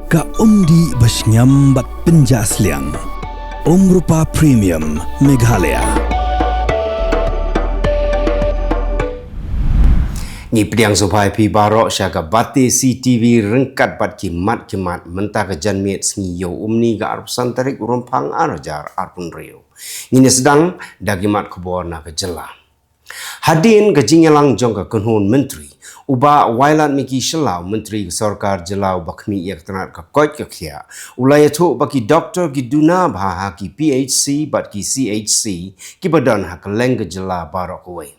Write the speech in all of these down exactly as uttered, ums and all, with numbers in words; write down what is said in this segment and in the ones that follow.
Ka umdih ba shngiam bad pynjah sliang. Umrupa Premium Meghalaya. Ngi pdiang sngewbha ïa phi baroh sha ka Batesi TV ryngkat bad ki mat ki mat mynta ka janmiet sngi Ïewumne ka arphew san tarik u Rymphang ar hajar arphew hynriew. Ngin ïa sdang da ki mat khubor na ka jylla. Hadien ka jingïalang jong ka kynhun myntri, u Bah Wailadmiki Shylla, u myntri ka sorkar jylla uba khmih ïa ka tnat ka koit ka khiah, u la ïathuh ba ki doktor ki duna bha ha ki PHC bad ki CHC kiba don ha kylleng ka jylla baroh kawei.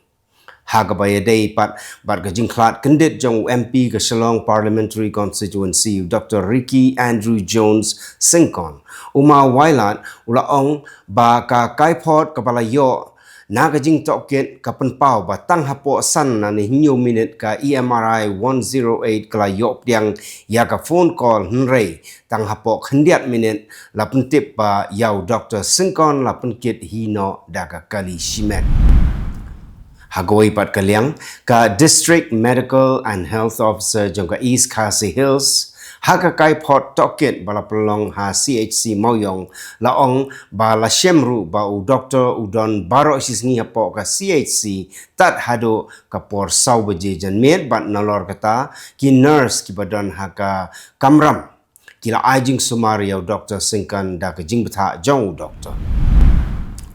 Ha kaba ïadei pat bad ka jingkhlad kyndit jong u MP ka Shillong Parliamentary Constituency, u Doktor Ricky Andrew Jones Syngkon, u Ma Wailad u la ong ba ka kaiphod kaba la ïoh na ka jingtohkit ka pynpaw ba tang hapoh san lane hynñiew minit ka E M R I one zero eight ka la ïoh pdiang ïa ka phone call, hynrei tang hapoh khyndiat minit la pyntip ba ïa u Doktor Syngkon la pynkit hi noh da ka kali shimet. Ha kawei pat ka liang, ka District Medical and Health Officer jong ka East Khasi Hills, ha ka kaiphod tohkit ba la pynlong ha CHC Mawiong, la ong ba la shem ruh ba u doktor u don baroh shi sngi hapoh ka CHC tad haduh ka por saw baje janmiet, bad nalor kata ki nurse kiba don ha ka kamram ki la ai jingsumar ïa u Doktor Syngkon da ka jingbthah jong u doktor.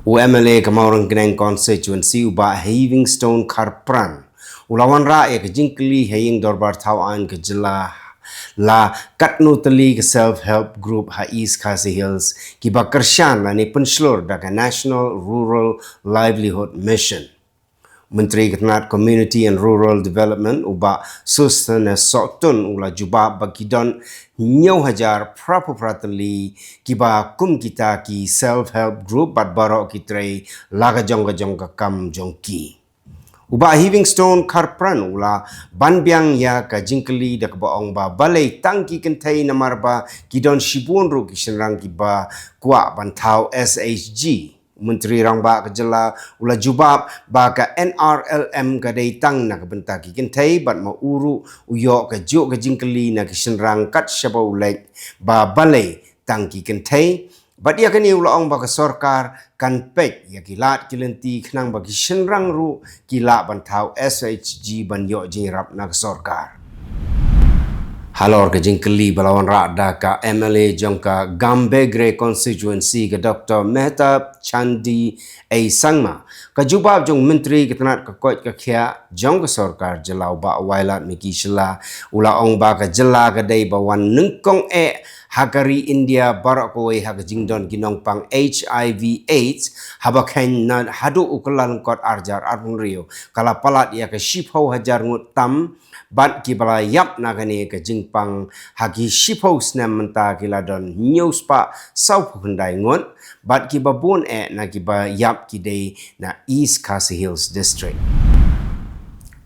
U MLA ka Mawryngkneng Constituency, u Bah Heavingstone Kharpran, u la wanrah ïa ka jingkylli ha ïing dorbar thaw aiñ ka jylla, la katno tylli ka self help group ha East Khasi Hills kiba kyrshan lane pynshlur da ka National Rural Livelihood Mission. Myntri ka tnat Community and Rural Development, u Bah Sosthenes Sohtun, u la jubab ba ki don hynñiew hajar phraphew phra tylli kiba kum kita ki self help group, bad baroh ki trei la ka jong ka jong ka kam jong ki. U Bah Heavingstone Kharpran u la ban biang ïa ka jingkylli da kaba ong ba balei tang ki kynthei, namar ba ki don shibun ruh ki shynrang kiba kwah ban thaw SHG. Myntri Rangbah ka jylla u la jubab ba ka NRLM ka dei tang na ka bynta ki kynthei, bad ma u ruh u ïoh kajuh ka jingkylli na ki shynrang kat shaba u leit ba balei tang ki kynthei. Bad ïa kane u la ong ba ka sorkar kan peit ïa ki lad ki lynti khnang ba ki shynrang ruh ki lah ban thaw SHG ban ïoh jingïarap na ka sorkar. Halor ka jingkylli ba la wanrah da ka MLA jong ka Gambegre Constituency, ka Doktor Mehtab Chandee A Sangma, ka jubab jong Myntri ka tnat ka koit ka khiah jong ka sorkar jylla, u Bah Wailadmiki Shylla, u la ong ba ka jylla ka dei ba wan nyngkong eh ha ka ri India baroh kawei ha ka jingdon ki nongpang HIV AIDS, haba khein na haduh u Kyllalyngkot ar hajar arphew hynriew ka la palat ïa ka shiphew hajar ngut tam, bad kiba la ïap na kane ka jingpang ha ki shiphew snem mynta ki la don hynñiew spah sawphew khyndai ngut, bad kiba bun eh na kiba ïap ki dei na East Khasi Hills District.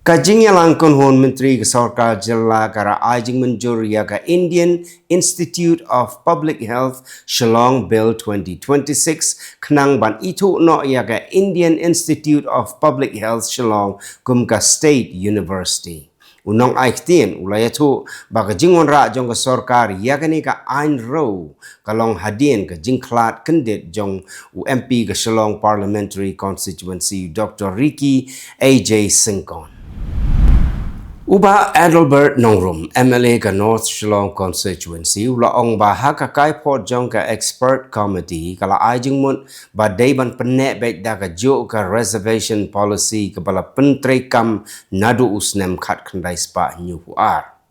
Ka jingïalang kynhun myntri ka sorkar jylla ka la ai jingmynjur ïa ka Indian Institute of Public Health Shillong Bill twenty twenty-six, khnang ban ithuh noh ïa ka Indian Institute of Public Health Shillong kum ka State University. U nongai ktien u la ïathuh ba ka jingwanrah jong ka sorkar ïa kane ka aiñ ruh ka long hadien ka jingkhlad kyndit jong u MP ka Shillong Parliamentary Constituency, Doktor Ricky A J Syngkon. U Bah Adelbert Nongrum, MLA ka North Shillong Constituency, u la ong ba ha ka kaiphod jong ka Expert Committee ka la ai jingmut ba dei ban pynneh beit da kajuh ka reservation policy kaba la pyntreikam naduh u snem khatkhyndai spah hynñiewphew ar.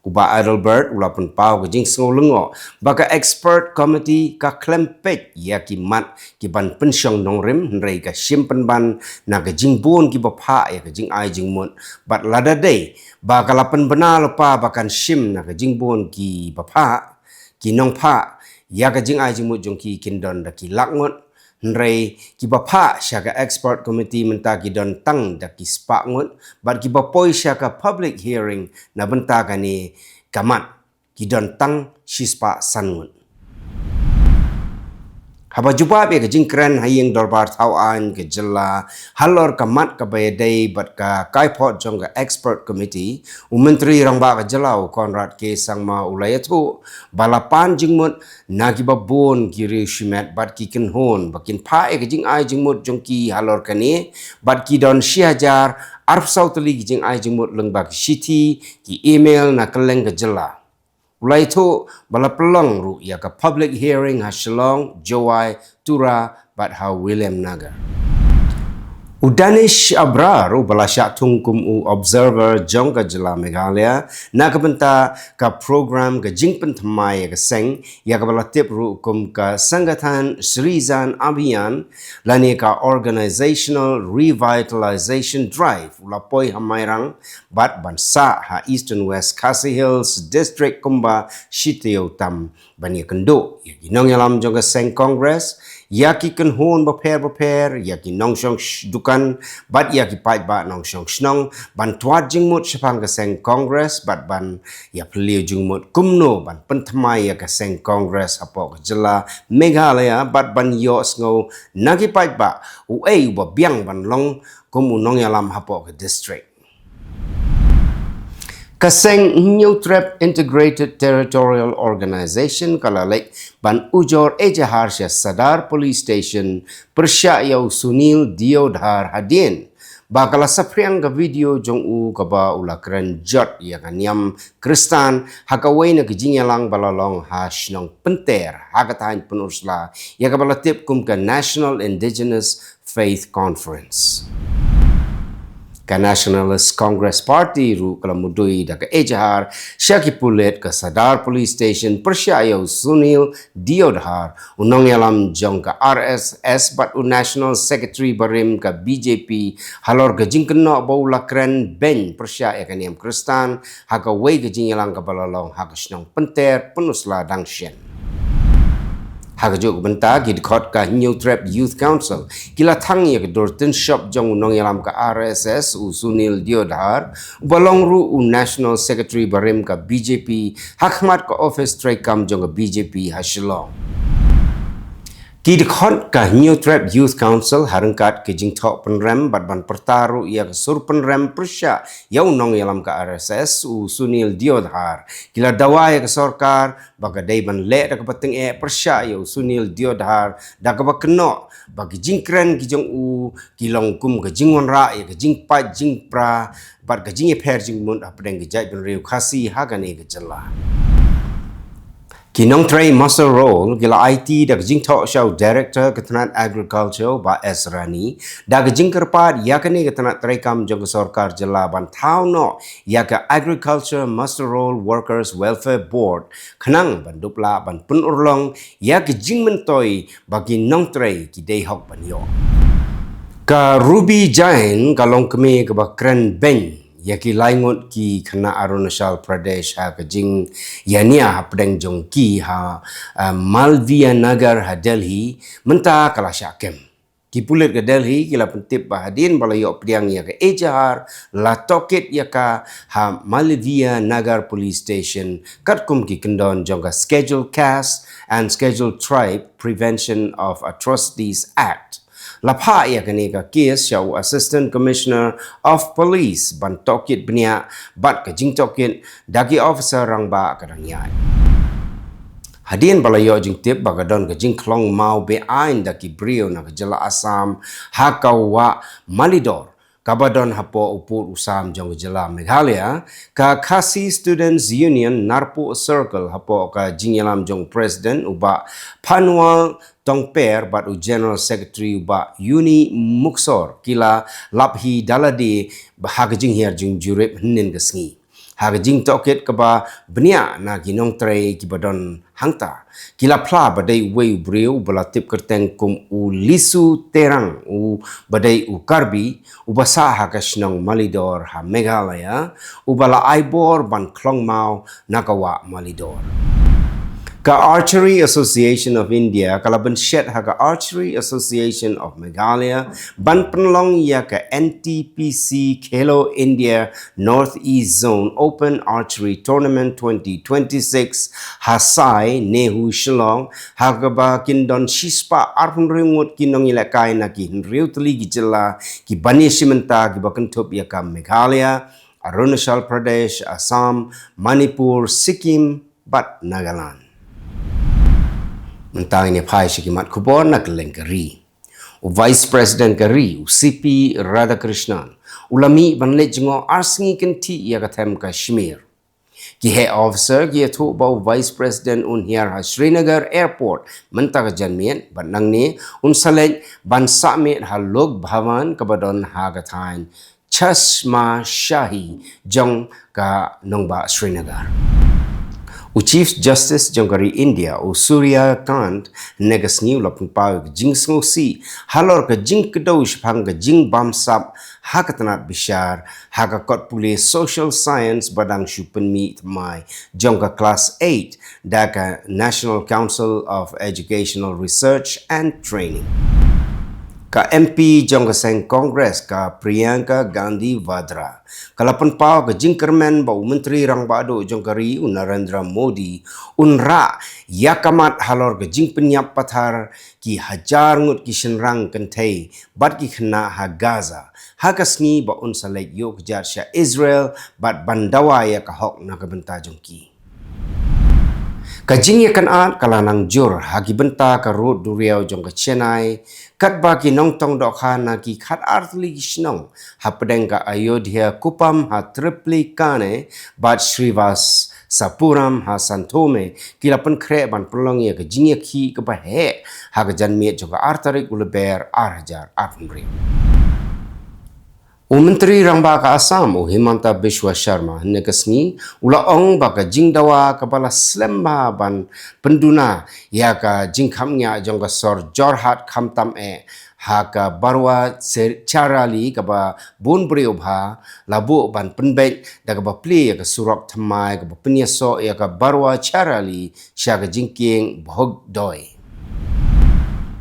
U Bah Adelbert u la pynpaw ka jingsngew lyngngoh ba ka Expert Committee ka khlem peit ïa ki mat ki ban pynshong nongrim, hynrei ka shim pynban na ka jingbun kiba phah ïa ka jingai jingmut, bad lada dei ba ka la pynbna lypa ba kan shim na ka jingbun kiba phah, ki nongphah ïa ka jingai jingmut jong ki kin don da ki lak ngut, hynrei kiba phah sha ka Expert Committee mynta ki don tang da ki spah ngut, bad kiba poi sha ka public hearing na bynta kane ka mat ki don tang shispah san ngut. Haba jubab ïa ka jingkren ha ïing dorbar thaw aiñ ka jylla halor ka mat kaba ïadei bad ka kaiphod jong ka expert committee, u Myntri Rangbah ka jylla u Conrad K Sangma u la ïathuh ba la pan jingmut na kiba bun ki riew shimet bad ki kynhun ba kin phah ïa ka jingai jingmut jong ki halor kane, bad ki don shi hajar arphew saw tylli ki jingai jingmut lyngba ki shithi, ki email na kylleng ka jylla. U la ïathuh ba la pynlong ruh ïa ka public hearing ha Shillong, Jowai, Tura bad ha Williamnagar. U Danish Abrar uba la shah thung kum u observer jong ka jylla Meghalaya na ka bynta ka program ka jingpynthymmai ïa ka seng, ïa kaba la tip ruh kum ka Sangathan Srijan Abhiyan lane ka Organizational Revitalization Drive, u la poi ha Mairang bad ban sah ha Eastern West Khasi Hills District kumba shi taïew tam ban ïakynduh ïa ki nongïalam jong ka seng Congress, ïa ki kynhun bapher bapher, ïa ki nongshong sh-, dukan bad ïa ki paidbah nongshong shnong ban twad jingmut shaphang ka seng Congress bad ban ïaphylliew jingmut kumno ban pynthymmai ïa ka seng Congress hapoh ka jylla Meghalaya bad ban ïohsngew na ki paidbah uei uba biang ban long kum u nongïalam hapoh ka district. Ka seng Hynñiewtrep Integrated Territorial Organization ka la leit ban ujor ejahar sha Sadar Police Station pyrshah ïa u Sunil Deodhar hadien ba ka la saphriang ka video jong u kaba u la kren jot ïa ka niam Khristan ha kawei na ka jingïalang ba la long ha shnong Pynter ha ka thaiñ Pynursla, ïa kaba la tip kum ka National Indigenous Faith Conference. Ka Nationalist Congress Party ruh ka la mudui da ka ejahar sha ki pulit ka Sadar Police Station pyrshah ïa u Sunil Deodhar, u nongïalam jong ka R S S bad u National Secretary barim ka B J P, halor ka jingkynnoh ba u la kren beiñ pyrshah ïa ka niam Khristan ha kawei ka jingïalang kaba la long ha ka shnong Pynter, Pynursla dang shen. Ha kajuh ka bynta, ki dkhot ka Hynñiewtrep Youth Council ki la thang ïa ka dur tynshop jong u nongïalam ka R S S u Sunil Deodhar, uba long ruh u National Secretary barim ka B J P, ha khmat ka office treikam jong ka B J P ha Shillong. Ki dkhot ka Hynñiewtrep Youth Council ha ryngkat ka jingthoh pynrem bad ban pyrta ruh ïa ka sur pynrem pyrshah ïa u nongïalam ka R S S u Sunil Deodhar ki la dawa ïa ka sorkar ba ka dei ban leh da kaba tyngeh pyrshah ïa u Sunil Deodhar da kaba kynnoh ba ki jingkren ki jong u ki long kum ka jingwanrah ïa ka jingpait jingpra bad ka jingïapher jingmut hapdeng ka jaitbynriew Khasi ha kane ka jylla. Ki nongtrei muster roll ki la aiti da ka jingthoh sha u Director ka tnat Agriculture Bah S Rani da ka jingkyrpad ïa kane ka tnat treikam jong ka sorkar jylla ban thaw noh ïa ka Agriculture Muster Roll Workers Welfare Board khnang ban dup lah ban pynurlong ïa ka jingmyntoi ba ki nongtrei ki dei hok ban ïoh. Ka Ruby Jain ka long kmie kaba kren beiñ ïa ki laingut ki khynnah Arunachal Pradesh ha ka jingïania hapdeng jong ki ha, eh, Malviya Nagar ha Delhi mynta ka la shah kem. Ki pulit ka Delhi ki la pyntip ba hadien ba la ïoh pdiang ïa ka ejahar, la tohkit ïa ka ha Malviya Nagar Police Station katkum ki kyndon jong ka Scheduled Caste and Scheduled Tribe Prevention of Atrocities Act. La phah ïa kane ka kes sha u Assistant Commissioner of Police ban tohkit bniah bad ka jingtohkit da ki officer rangbah ka dang ïaid. Hadien ba la ïoh jingtip ba ka don ka jingkhlong maw beaiñ da ki briew na ka jylla Assam ha ka wah Malidor kaba don hapoh u pud u sam jong ka jylla Meghalaya, ka Khasi Students Union Narpuh Circle hapoh ka jingïalam jong u President u Bah Phanwal Tongper bad u General Secretary u Bah Yuni Muksor ki la lap hi da lade ha ka jinghiar jingjurip hynnin ka sngi. Ha ka jingtohkit kaba bniah na ki nongtrei kiba don hangta, ki la phla ba dei uwei u briew ba la tip kyrteng kum u Lisu Terang, u ba dei u Karbi uba sah ha ka shnong Malidor ha Meghalaya, uba la ai bor ban khlong maw na ka wah Malidor. Ka Archery Association of India ka la pynshet ha ka Archery Association of Meghalaya ban pynlong ïa ka N T P C Khelo India North East Zone Open Archery Tournament twenty twenty-six ha Sai NEHU Shillong, ha kaba kin don shispah arphew hynriew ngut ki nongïalehkai na ki hynriew tylli ki jylla kiban ïashim bynta kiba kynthup ïa ka Meghalaya, Arunachal Pradesh, Assam, Manipur, Sikkim bad Nagaland. Mynta ngin ïa phai sha ki mat khubor na kylleng ka ri. U Vice President ka ri, u C P Radhakrishnan, u la mih ban leit jngoh ar sngi kynthih ïa ka them Kashmir. Ki heh officer ki ïathuh ba u Vice President un hiar ha Srinagar Airport mynta ka janmiet bad nangne un sa leit ban sah miet ha Lok Bhavan kaba don ha ka thaiñ Chashma Shahi jong ka nongbah Srinagar. U Chief Justice jong ka ri India, u Surya Kant, hynne ka sngi u la pynpaw ïa ka jingsngewsih halor ka jingkdew shaphang ka jingbamsap ha ka tnat bishar ha ka kot pule Social Science ba dang shu pynmih thymmai jong ka Class eight da ka National Council of Educational Research and Training. Ka M P jong ka seng Congress, ka Priyanka Gandhi Vadra, ka la pynpaw ka jingkyrmen ba u Myntri Rangbah Duh jong ka ri, u Narendra Modi, un rah ïa ka mat halor ka jingpynïap pathar ki hajar ngut ki shynrang kynthei bad ki khynnah ha Gaza ha ka sngi ba un sa leit ïuh kjat sha Israel bad ban dawa ïa ka hok na ka bynta jong ki. Ka jingïakynad ka la nang jur ha ki bynta ka rud duriaw jong ka Chennai, katba ki nongtong dohkha na ki khatar tylli ki shnong hapdeng ka Ayodhya Kuppam ha Triplicane bad Srivas Sapuram ha Santhome ki la pynkhreh ban pynlong ïa ka jingïakhih kaba heh ha ka janmiet jong ka ar tarik u Lber ar hajar arphew hynriew. U Myntri Rangbah ka Assam, u Himanta Biswa Sharma, hynne ka sngi u la ong ba ka jingdawa kaba la slem bha ban pynduna ïa ka jingkhapngiah jong ka sor Jorhat khamtam eh ha ka Barwa Cher-, Charali kaba bun briew bha la buh ban pynbeit da kaba plie ïa ka surok thymmai kaba pynïasoh ïa ka Barwa Charali sha ka jingkieng Bhogdoi.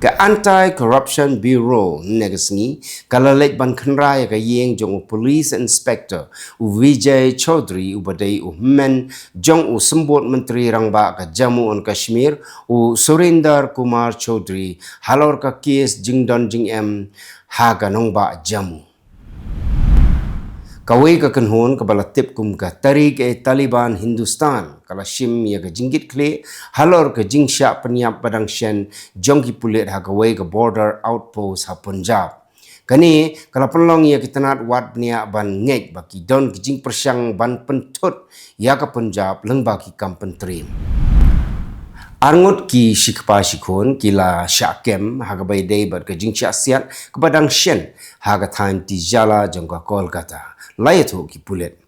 Ka Anti-Corruption Bureau hynne ka sngi ka la leit ban khynra ïa ka ïing jong u Police Inspector, u Vijay Chaudhary, uba dei u hynmen jong u Symbud Myntri Rangbah ka Jammu and Kashmir, u Surinder Kumar Chaudhary, halor ka kes jingdon jingem ha ka nongbah Jammu. Kawei ka kynhun kaba la tip kum ka Tehreek-e-Taliban Hindustan ka la shim ïa ka jingkitkhlieh halor ka jingshah pynïap ba dang shen jong ki pulit ha kawei ka border outpost ha Punjab. Kane ka la pynlong ïa ki tnat wad bniah ban ngeit ba ki don ki jingpyrshang ban pynthut ïa ka Punjab lyngba ki kam pyntriem. Arngut ki shikpa shikhun ki la shah kem ha kaba ïadei bad ka jingshah siat kaba dang shen ha ka thaiñ Tijala jong ka Kolkata, la ïathuh ki pulit.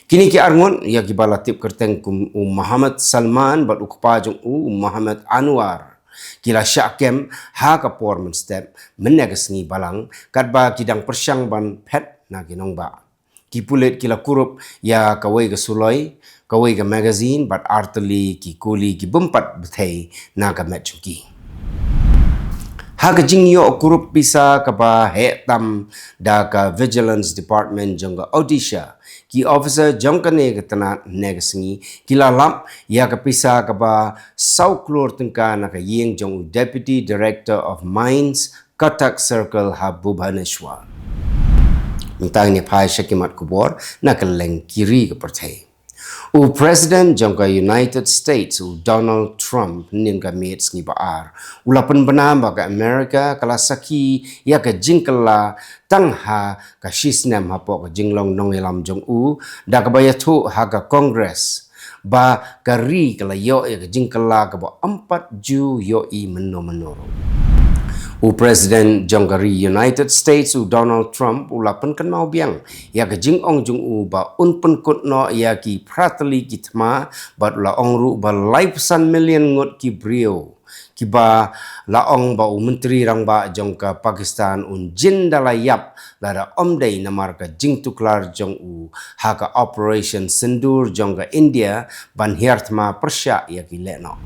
Kine ki arngut ïa kiba la tip kyrteng kum u Mohammad Salman bad u kpa jong u, u Mohammad Anwar, ki la shah kem ha ka por mynstep mynne ka sngi Balang katba ki dang pyrshang ban phet na ki nongbah. Ki pulit ki la kurup ïa kawei ka suloi, kawei ka magazine bad ar tylli ki kuli ki bym pat bthei na ka met jong ki. Ha ka jingïoh kurup pisa kaba heh tam da ka Vigilance Department jong ka Odisha, ki officer jong kane ka tnat hynne ka sngi ki la lap ïa ka pisa kaba saw klur tyngka na ka ïing jong u Deputy Director of Mines, Cuttack Circle ha Bhubaneswar. Mynta ngin ïa phai sha ki mat khubor na kylleng ki ri ka pyrthei. U President jong ka United States, u Donald Trump, hynnin ka miet sngi ba ar, u la pynbna ba ka America ka la sakhi ïa ka jingkylla tang ha ka shisnem hapoh ka jinglong nongïalam jong u, da kaba ïathuh ha ka Congress ba ka ri ka la ïoh ïa ka jingkylla kaba ym pat ju ïohi mynno mynno ruh. U President jong ka ri United States u Donald Trump u la pynkynmaw biang ïa ka jingong jong u ba un pynkut noh ïa ki phra tylli ki thma, bad u la ong ruh ba laiphew san million ngut ki briew kiba la ong ba u Myntri Rangbah jong ka Pakistan un jin da la ïap lada ym dei namar ka jingtuklar jong u ha ka Operation Sindoor jong ka India ban hiar thma pyrshah ïa ki lehnoh.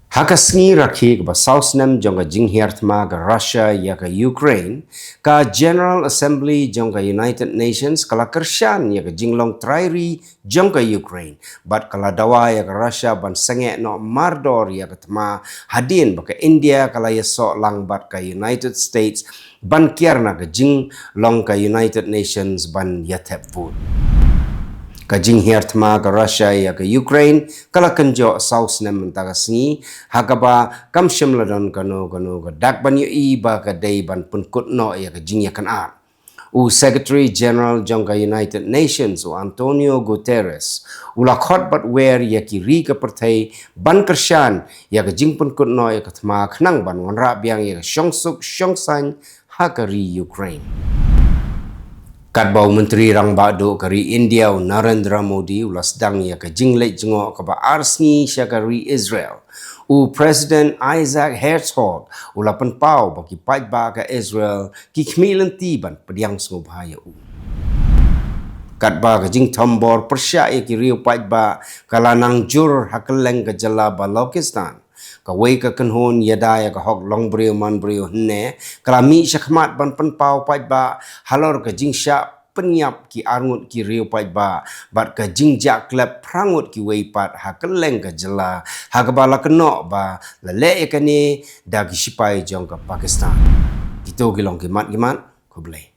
Ha ka sngi Rakhe kaba saw snem jong ka jinghiar thma ka Russia ïa ka Ukraine, ka General Assembly jong ka United Nations ka la kyrshan ïa ka jinglong trai ri jong ka Ukraine, bad ka la dawa ïa ka Russia ban sangeh noh mardor ïa ka thma, hadien ba ka India ka la ïasoh lang bad ka United States ban kiar na ka jinglong ka United Nations ban ïathep vote. Ka jinghiar thma ka Russia ïa ka Ukraine ka la kynjoh saw snem mynta ka sngi, ha kaba kam shym la don kano kano ka dak ban ïohi ba ka dei ban pynkut noh ïa ka jingïakynad. U Secretary General jong ka United Nations u Antonio Guterres u la khot bad wer ïa ki ri ka pyrthei ban kyrshan ïa ka jingpynkut noh ïa ka thma khnang ban wanrah biang ïa ka shongsuk shongsaiñ ha ka ri Ukraine. Katba u Myntri Rangbah duh ka ri India u Narendra Modi u la sdang ïa ka jingleit jngoh kaba ar sngi sha ka ri Israel, u President Isaac Herzog u la pynpaw ba ki paidbah ka Israel ki khmih lynti ban pdiang sngewbha ïa u. Katba ka jingthombor pyrshah ïa ki riew paidbah ka la nang jur ha kylleng ka jylla Balochistan, kawei ka kynhun ïada ïa ka hok longbriew manbriew hynne ka la mih shakhmat ban pynpaw paidbah halor ka jingshah pynïap ki arngut ki riew paidbah bad ka jingjah klep phra ngut kiwei pat ha kylleng ka jylla, ha kaba la kynnoh ba la leh ïa kane da ki shipai jong ka Pakistan. Kito ki long ki mat ki mat. Khublei.